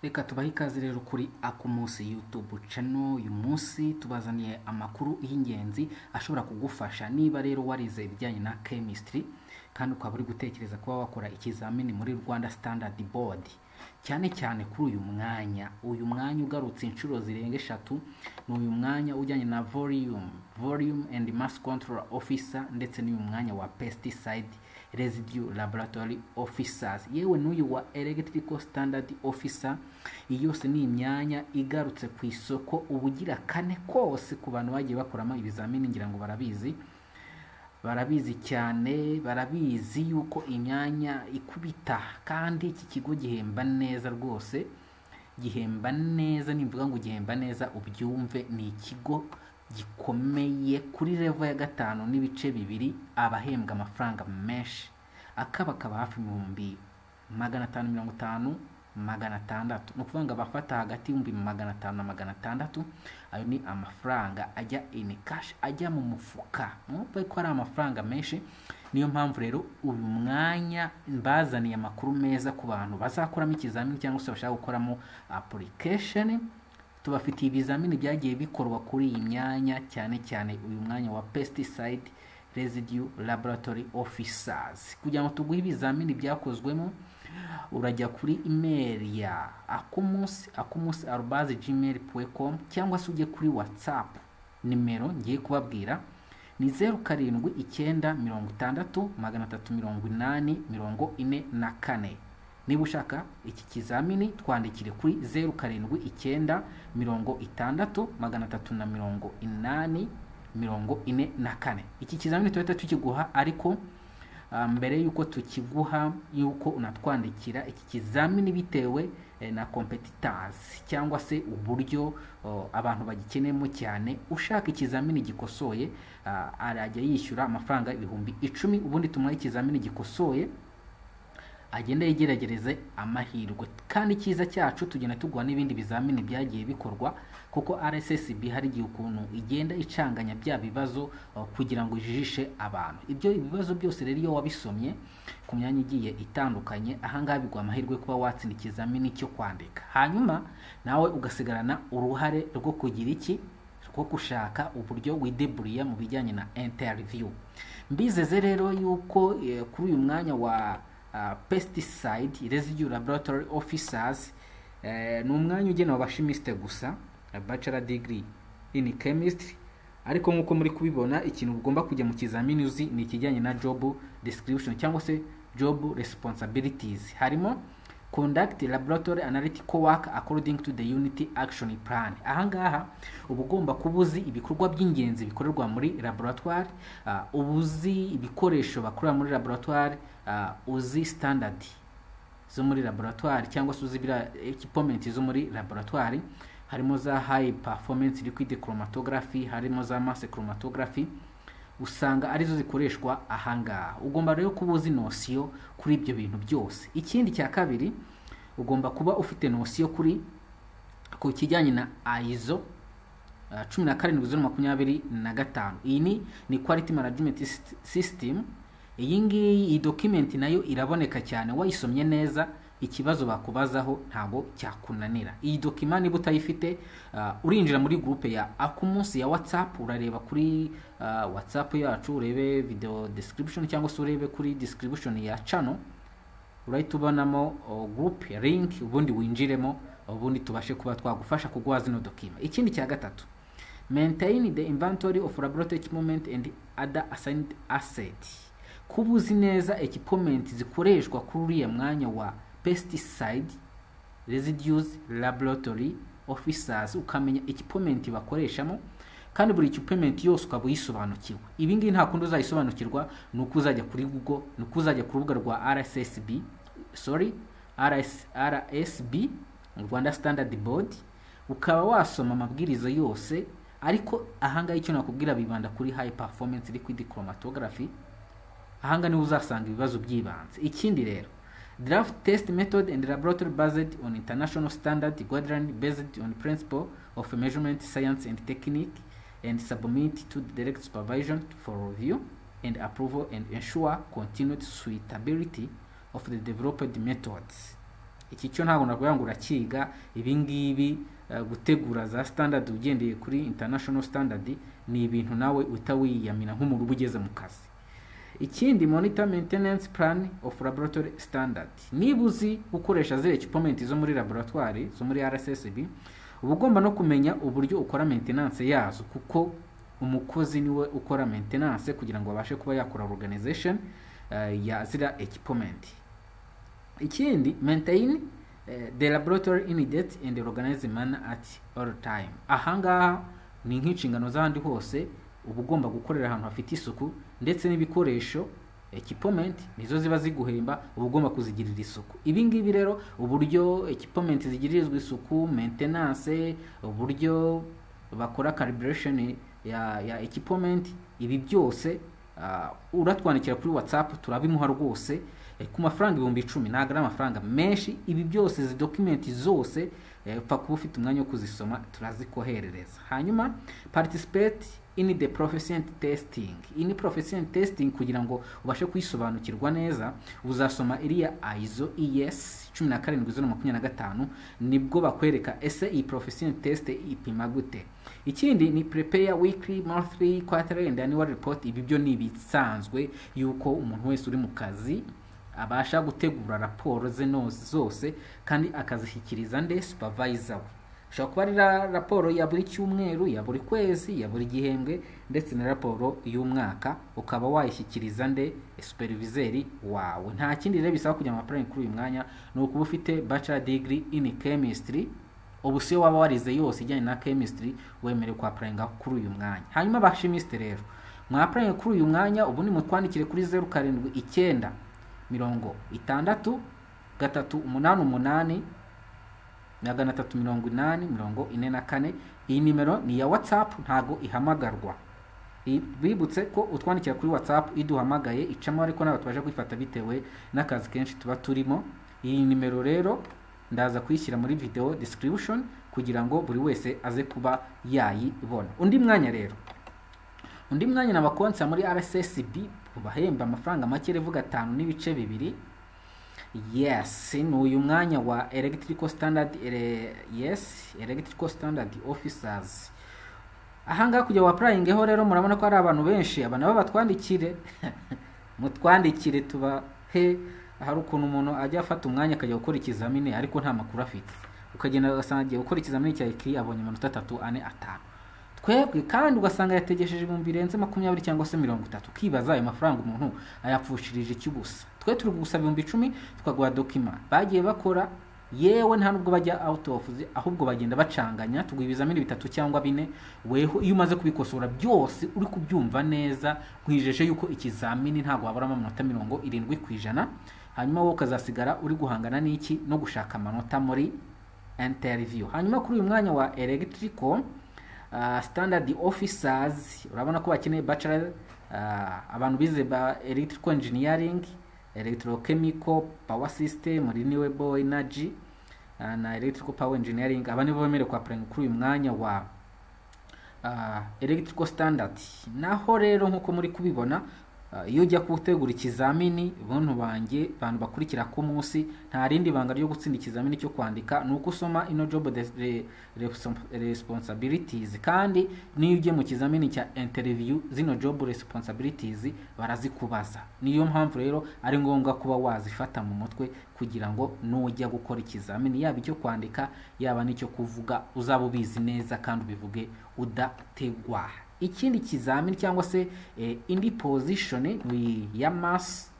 Reka tubahe ikaze rero kuri Akumunsi YouTube channel. Uyu munsi tubazaniye amakuru y'ingenzi ashobora kugufasha niba rero warize ibijyanye na chemistry kandi ukaba uri gutekereza kuba wakora ikizamini muri Rwanda Standard Board, cyane cyane kuri uyu mwanya. Uyu mwanya ugarutse inshuro zirenga eshatu ni uyu mwanya ujyanye na volume and mass control officer, ndetse n'uyu mwanya wa pesticide residue laboratory officers, yewe n'uyu wa electrical standard officer. Iyi yose ni imyanya igarutse ku isoko ubugira kane kose. Ku bantu bagiye bakoramo ibizamini, ngira ngo barabizi, barabizi cyane, barabizi yuko imyanya ikubita kandi iki kigo gihemba neza rwose, gihemba neza. Nimvuga ngo gihemba neza ubyumve, ni ikigo gikomeye. Kuri level ya 5.2 abahembwa amafaranga menshi, akaba hafi 550,000, 600. Ni ukuvuga ngo abafata hagati y'500,000 na 600, ayo ni amafaranga ajya in cash, ajya mu mufuka. Mwumve ko ari amafaranga menshi. Niyo mpamvu rero uyu mwanya mbazaniye amakuru meza ku bantu bazakoramo ikizamini cyangwa se bashaka gukoramo application. Tubafitiye ibizamini byagiye bikorwa kuri iyi myanya, cyane cyane uyu mwanya wa pesticide residue laboratory officers. Kugira ngo tuguhe ibizamini byakozwemo, urajya kuri email ya akumunsi, akumunsi@gmail.com, cyangwa se ujye kuri WhatsApp. Nimero ngiye kubabwira ni 0796038044. Niba ushaka iki kizamini, twandikire kuri 0796038044. Iki kizamini tuhita tukiguha, ariko mbere y'uko tukiguha, y'uko unatwandikira, iki kizamini bitewe na competitors cyangwa se uburyo abantu bagikeneyemo cyane, ushaka ikizamini gikosoye arajya yishyura amafaranga 10,000, ubundi tumuha ikizamini gikosoye, agenda yigeragereze amahirwe. Kandi icyiza cyacu, tugenda tuguha n'ibindi bizamini byagiye bikorwa, kuko RSSB hari igihe ukuntu igenda icanganya bya bibazo kugira ngo ijijishe abantu. Ibyo ibibazo byose rero iyo wabisomye ku myanya igiye itandukanye, ahangaha biguha amahirwe yo kuba watsinda ikizamini cyo kwandika, hanyuma nawe ugasigarana uruhare rwo kugira iki, rwo gushaka uburyo wideburiya mu bijyanye na interview. Mbizeze rero yuko kuri uyu mwanya wa pesticide residue laboratory officers, ni umwanya ugenewe abachemiste gusa, bachelor degree in chemistry. Ariko nk'uko muri kubibona, ikintu ugomba kujya mu kizamini uzi ni ikijyanye na job description cyangwa se job responsibilities. Harimo conduct laboratory analytical work according to the unit action plan. Ahangaha uba ugomba kuba uzi ibikorwa by'ingenzi bikorerwa muri laboratoire, uba uzi ibikoresho bakorera muri laboratoire, uzi standard zo muri laboratoire cyangwa se uzi biriya equipment zo muri laboratoire, harimo za high performance liquid chromatography, harimo za mass chromatography, usanga arizo zikoreshwa ahangaha. Ugomba rero kuba uzi notion kuri ibyo bintu byose. Ikindi cya kabiri, ugomba kuba ufite notion ku kijyanye na ISO 17025. Iyi ni quality management system. Iyi ngiyi, iyi document nayo iraboneka cyane. Wayisomye neza, ikibazo bakubazaho ntabwo cyakunanira. Iyi document niba utayifite, urinjira muri groupe ya Akumunsi ya WhatsApp, urareba kuri WhatsApp yacu, urebe video description cyangwa se urebe kuri description ya channel, urahita ubonamo group link, ubundi winjiremo, ubundi tubashe kuba twagufasha kuguha zino document. Ikindi cya gatatu, maintain the inventory of laboratory equipment and other assigned asset. Kuba uzi neza equipment zikoreshwa kuri uriya mwanya wa pesticide residues laboratory officers, ukamenya equipment bakoreshamo kandi buri equipment yose ukaba uyisobanukiwe. Ibi ngibi nta kundi uzayisobanukirwa, ni uko uzajya kuri Google, ni uko uzajya ku rubuga rwa RSSB, sorry, RS, RSB, Rwanda Standard Board, ukaba wasoma amabwiriza yose. Ariko ahangaha icyo nakubwira, bibanda kuri high performance liquid chromatography. Ahangaha niho uzasanga ibibazo by'ibanze. Ikindi rero, draft test method and laboratory based on international standard guideline based on principle of measurement science and technique and submit to the direct supervision for review and approval and ensure continued suitability of the developed methods. Iki cyo ntabwo nakubwira ngo urakiga. Ibi ngibi, gutegura za standard ugendeye kuri international standard, ni ibintu nawe uhita wiyamina nk'umuntu uba ugeze mu kazi. Ikindi, monitor maintenance plan of laboratory standard. Niba uzi gukoresha ziriya equipment zo muri laboratoire zo muri RSSB, uba ugomba no kumenya uburyo ukora maintenance yazo, kuko umukozi niwe ukora maintenance kugira ngo abashe kuba yakora organization ya ziriya equipment. Ikindi, maintain the laboratory in neat and organized manner at all time. Ahangaha ni nk'inshingano z'ahandi hose, uba ugomba gukorera ahantu hafite isuku, ndetse n'ibikoresho, equipment, nizo ziba ziguhemba, uba ugomba kuzigirira isuku. Ibi ngibi rero, uburyo equipment zigirirwa isuku, maintenance, uburyo bakora calibration ya equipment, ibi byose uratwandikira kuri WhatsApp turabimuha rwose, ku mafaranga 10,000. Ntabwo ari amafaranga menshi. Ibi byose, izi document zose, upfa kuba ufite umwanya wo kuzisoma, turazikoherereza. Hanyuma participate in the proficient testing. In proficient testing, kugira ngo ubashe kuyisobanukirwa neza, uzasoma iriya ISO ES 17025, nibwo bakwereka ese iyi proficient test ipima gute. Ikindi ni prepare weekly, monthly, quarterly and annual report. Ibi byo ni ibisanzwe yuko umuntu wese uri mu kazi abasha gutegura raporo ze zose kandi akazishyikiriza nde? Supervisor we. Ushobora kuba ari raporo ya buri cyumweru, ya buri kwezi, ya buri gihembwe, ndetse na raporo y'umwaka, ukaba wayishyikiriza nde? Supervisor wawe. Nta kindi rero bisaba kugira ngo apply kuri uyu mwanya, ni ukuba ufite bachelor degree in chemistry. Ubu siyo waba warize yose ijyanye na chemistry, wemerewe kwapplyinga kuri uyu mwanya. Hanyuma aba chemist rero mwapplyinga kuri uyu mwanya, ubu ni mutwandikire kuri 079 60 388 380 44. Iyi nimero ni iya WhatsApp, ntago ihamagarwa. Bibutse ko utwandikira kuri WhatsApp, iduhamagaye icamo, ariko ntabwo tubasha kwifata bitewe n'akazi kenshi tuba turimo. Iyi nimero rero ndaza kuyishyira muri video description kugira ngo buri wese aze kuba yayibona. Undi mwanya rero, undi mwanya na bakonsa muri RSSB bahemba amafaranga make, revuga 5.2. Yes, ni uyu mwanya wa electrical standard, yes, electrical standard officers. Ahangaha kujya wapplyingeho rero, murabona ko hari abantu benshi. Aba nabo batwandikire, mutwandikire tubahe. Hari ukuntu umuntu ajya afata umwanya akajya gukora ikizamini ariko nta makuru afite, ukagenda ugasanga agiye gukora ikizamini cya écrit, abonye amanota atatu, ane, atanu. Twebwe kandi ugasanga yategesheje ibihumbi birenze 20 cyangwa se 30, ukibaza ayo mafaranga umuntu ayapfushirije icy'ubusa. Twe turi gusaba 10,000, tukaguha document bagiye bakora. Yewe, nta nubwo bajya out of ahubwo bagenda bacanganya, tuguha ibizamini bitatu cyangwa bine. Weho iyo umaze kubikosora byose, uri kubyumva neza, nkwijeje yuko ikizamini ntabwo waburamo amanota 70%. Hanyuma wowe ukazasigara uri guhangana n'iki? No gushaka amanota muri interview. Hanyuma kuri uyu mwanya wa electrical standard officers, urabona ko bakeneye bachelor, abantu bize ba electrical engineering, electrochemical power system, renewable energy na electrical power engineering. Aba nibo bemerewe kwapplyinga kuri uyu mwanya wa electrical standard. Naho rero nkuko muri kubibona, iyo ujya gutegura ikizamini, bantu banjye, bantu bakurikira ku munsi, nta rindi banga ryo gutsinda ikizamini cyo kwandika, ni uko usoma ino job responsibilities. Kandi niyo ugiye mu kizamini cya interview, zino job responsibilities barazikubaza. Niyo mpamvu rero ari ngombwa kuba wazifata mu mutwe, kugira ngo nujya gukora ikizamini, yaba icyo kwandika, yaba n'icyo kuvuga, uzaba ubizi neza kandi ubivuge udategwa. Ikindi kizamini cyangwa se indi position ni ya mass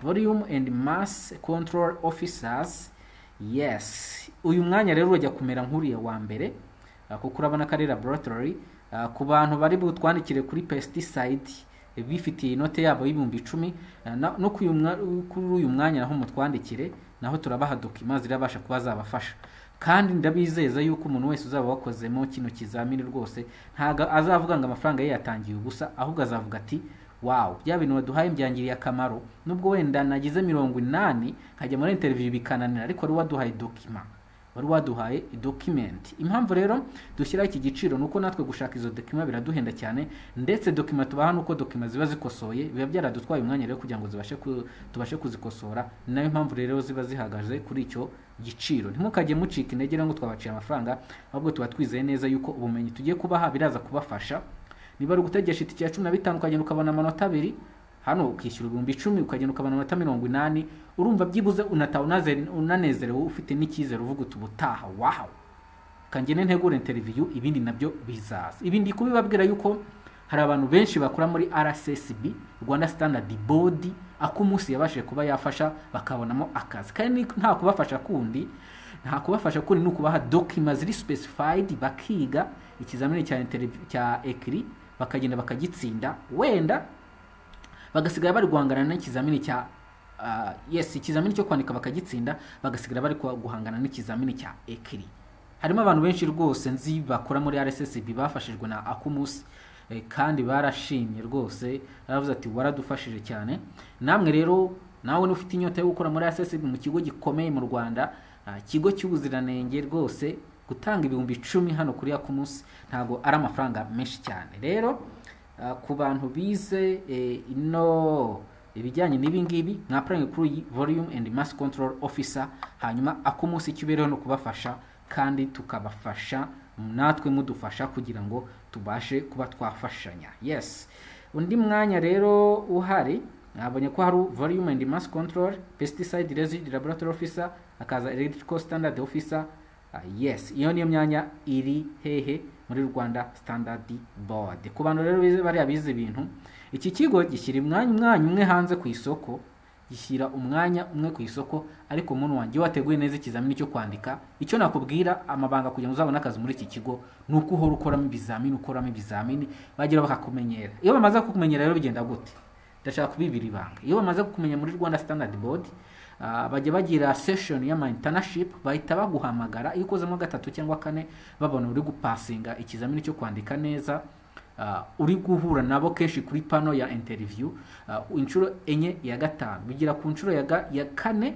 volume and mass control officers. Yes, uyu mwanya rero urajya kumera nk'uriya wa mbere, kuko urabona ko ari laboratory. Ku bantu bari butwandikire kuri pesticide, bifitiye inote yabo y'10,000, no kuri uyu mwanya naho mutwandikire, naho turabaha document zirabasha kuba zabafasha. Kandi ndabizeza yuko umuntu wese uzaba wakozemo kino kizamini rwose ntabwo azavuga ngo amafaranga ye yatangiye ubusa, ahubwo azavuga ati: "Wow, bya bintu waduhaye byangiriye akamaro, nubwo wenda nagize 80 nkajya muri interview bikananira, ariko wari waduhaye document." Wari waduhaye document. Impamvu rero dushyiraho iki giciro ni uko natwe gushaka izo document biraduhenda cyane, ndetse document tubaha nuko document ziba zikosoye, biba byaradutwaye umwanya rero kugira ngo tubashe kuzikosora. Ni nayo mpamvu rero ziba zihagaze kuri icyo giciro. Ntimukajye mucika intege rero ngo twabaciye amafaranga, ahubwo tuba twizeye neza yuko ubumenyi tugiye kubaha biraza kubafasha. Niba ari ugutegesha itike ya 15 ukagenda ukabona amanota 2, hano ukishyura 10,000 ukagenda ukabona amanota 80, urumva byibuze unataha unanezerewe, ufite n'icyizere, uvuga uti ubutaha wow, kangene ntegure interview, ibindi nabyo bizaza. Ibi ndi kubibabwira yuko hari abantu benshi bakora muri RSSB, Rwanda Standard Board, akumunsi yabashije kuba yafasha bakabonamo akazi. Kandi nta kubafasha kundi, nta kubafasha kundi ni ukubaha documents ziri specified, bakiga ikizamini cya interview cya écrit bakagenda bakagitsinda, wenda bagasigara bari guhangana n'ikizamini cya yes, ikizamini cyo kwandika bakagitsinda, bagasigara bari guhangana n'ikizamini cya écrit. Harimo abantu benshi rwose nzi bakora muri RSSB bafashijwe na Akumus, kandi barashimye rwose, baravuze ati waradufashije cyane. Namwe rero, nawe ufite inyota yo gukora muri RSSB, mu kigo gikomeye mu Rwanda, ikigo cy'ubuziranenge, rwose gutanga 10,000 hano kuri Akumus ntago ari amafaranga menshi cyane. Rero ku bantu bize ino ibijyanye n'ibi ngibi, mwapplyinga kuri volume and mass control officer, hanyuma Akumunsi icyo ubereho no kubafasha, kandi tukabafasha natwe mudufasha kugira ngo tubashe kuba twafashanya. Yes, undi mwanya rero uhari, nabonye ko hari volume and mass control, pesticide residue laboratory officer, akaza electrical standard officer. Yes, iyo niyo myanya iri hehe? Muri Rwanda Standard Board. Ku bantu rero bize, bariya bize ibintu, iki kigo gishyira umwanya umwe hanze ku isoko, gishyira umwanya umwe ku isoko. Ariko umuntu wanjye, iyo wateguye neza ikizamini cyo kwandika, icyo nakubwira, amabanga kugira ngo uzabone akazi muri iki kigo ni uko uhora ukoramo ibizamini, ukoramo ibizamini, bagira bakakumenyera. Iyo bamaze kukumenyera rero bigenda gute? Ndashaka kubibira ibanga. Iyo bamaze kukumenya muri Rwanda Standard Board, bajya bagira session y'ama internship, bahita baguhamagara. Iyo ukozemo gatatu cyangwa kane, babona uri gupassinga ikizamini cyo kwandika neza, uri guhura nabo kenshi kuri panel ya interview, inshuro enye, ya gatanu, bigira ku nshuro ya kane,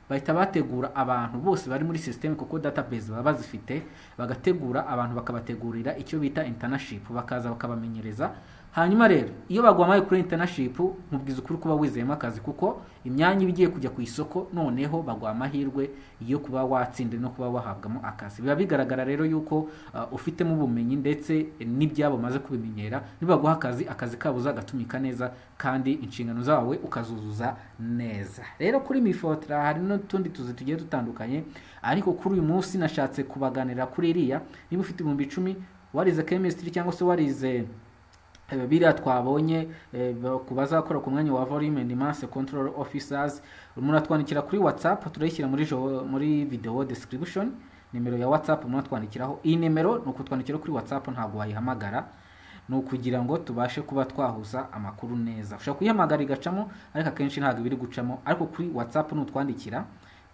bahita bategura abantu bose bari muri system, kuko database baba bazifite, bagategura abantu, bakabategurira icyo bita internship, bakaza bakabamenyereza. Hanyuma rero iyo baguhamaye kuri internship, nkubwiza ukuri kuba wizeyemo akazi, kuko imyanya iba igiye kujya ku isoko, noneho baguha amahirwe yo kuba watsinda no kuba wahabwamo akazi. Biba bigaragara rero yuko ufitemo ubumenyi ndetse n'ibyabo umaze kubimenyera. Nibaguha akazi, akazi kabo uzagatumika neza kandi inshingano zawe ukazuzuza neza. Rero kuri MIFOTRA hari n'utundi tuzi tugiye dutandukanye, ariko kuri uyu munsi nashatse kubaganira kuri iriya. Niba ufite 10,000, warize chemistry cyangwa se warize biriya twabonye, ku bazakora ku mwanya wa volume and mass control officers, muratwandikira kuri WhatsApp, turayishyira muri video description nimero ya WhatsApp muratwandikiraho. Iyi nimero ni ukutwandikira kuri WhatsApp, ntabwo wayihamagara, ni ukugira ngo tubashe kuba twahuza amakuru neza. Ushobora kuyihamagara igacamo, ariko akenshi ntabwo ibiri gucamo, ariko kuri WhatsApp nutwandikira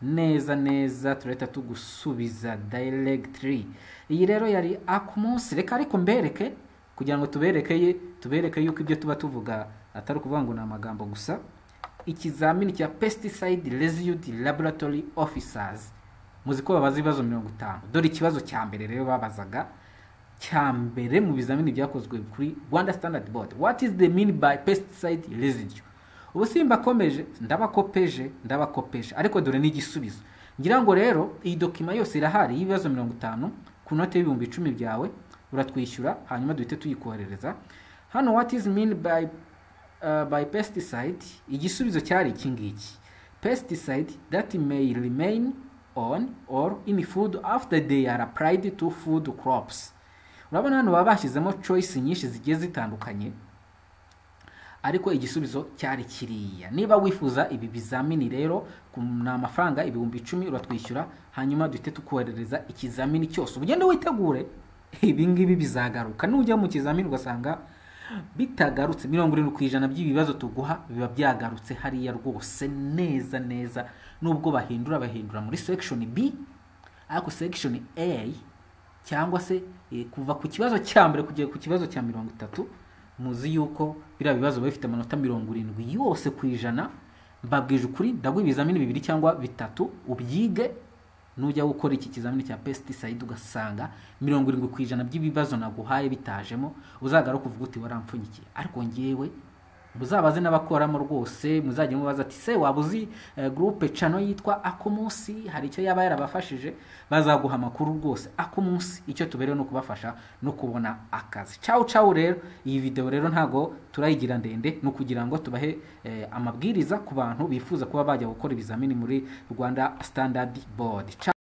neza neza turahita tugusubiza directly. Iyi rero yari Akumunsi. Reka ariko mbereke, kugira ngo tubereke yuko ibyo tuba tuvuga atari ukuvuga ngo ni amagambo gusa. Ikizamini cya pesticide residue laboratory officers, muzi ko babaza ibibazo 50. Dore ikibazo cya mbere rero babazaga cya mbere mu bizamini byakozwe kuri Rwanda Standard Board: "What is the mean by pesticide residue?" Ubu simbakomeje, ndabakopeje, ndabakopeje, ariko dore n'igisubizo. Ngira ngo rero iyi document yose irahari y'ibibazo 50 ku note y'10,000 byawe, uratwishyura hanyuma duhite tuyikoherereza hano. "What is mean by pesticide?" Igisubizo cyari iki ngiki: "Pesticide that may remain on or in food after they are applied to food crops." Urabona hano baba bashyizemo choice nyinshi zigiye zitandukanye, ariko igisubizo cyari kiriya. Niba wifuza ibi bizamini rero, ni amafaranga 10,000, uratwishyura hanyuma duhite tukoherereza ikizamini cyose, ugende witegure. Ibi ngibi bizagaruka. Nujya mu kizamini ugasanga bitagarutse, 70% by'ibibazo tuguha biba byagarutse hariya rwose neza neza, nubwo bahindura muri section B, ariko section A cyangwa se kuva ku kibazo cya mbere kugera ku kibazo cya 30, muzi yuko biriya bibazo biba bifite amanota 70 yose ku ijana. Mbabwije ukuri, ndaguha ibizamini bibiri cyangwa bitatu ubyige. Nujya gukora iki kizamini cya pesticide ugasanga 70% by'ibibazo naguhaye bitajemo, uzagaruka uvuga uti warampfunyikiye. Ariko ngewe muzabaze n'abakoramo rwose, muzajye mubaza ati se waba uzi groupe channel yitwa Akumunsi, hari icyo yaba yarabafashije? Bazaguha amakuru rwose. Akumunsi icyo tuberewe no kubafasha no kubona akazi. Ciao ciao. Rero iyi video rero ntago turayigira ndende, no kugira ngo tubahe amabwiriza ku bantu bifuza kuba bajya gukora ibizamini muri Rwanda Standard Board. Ciao.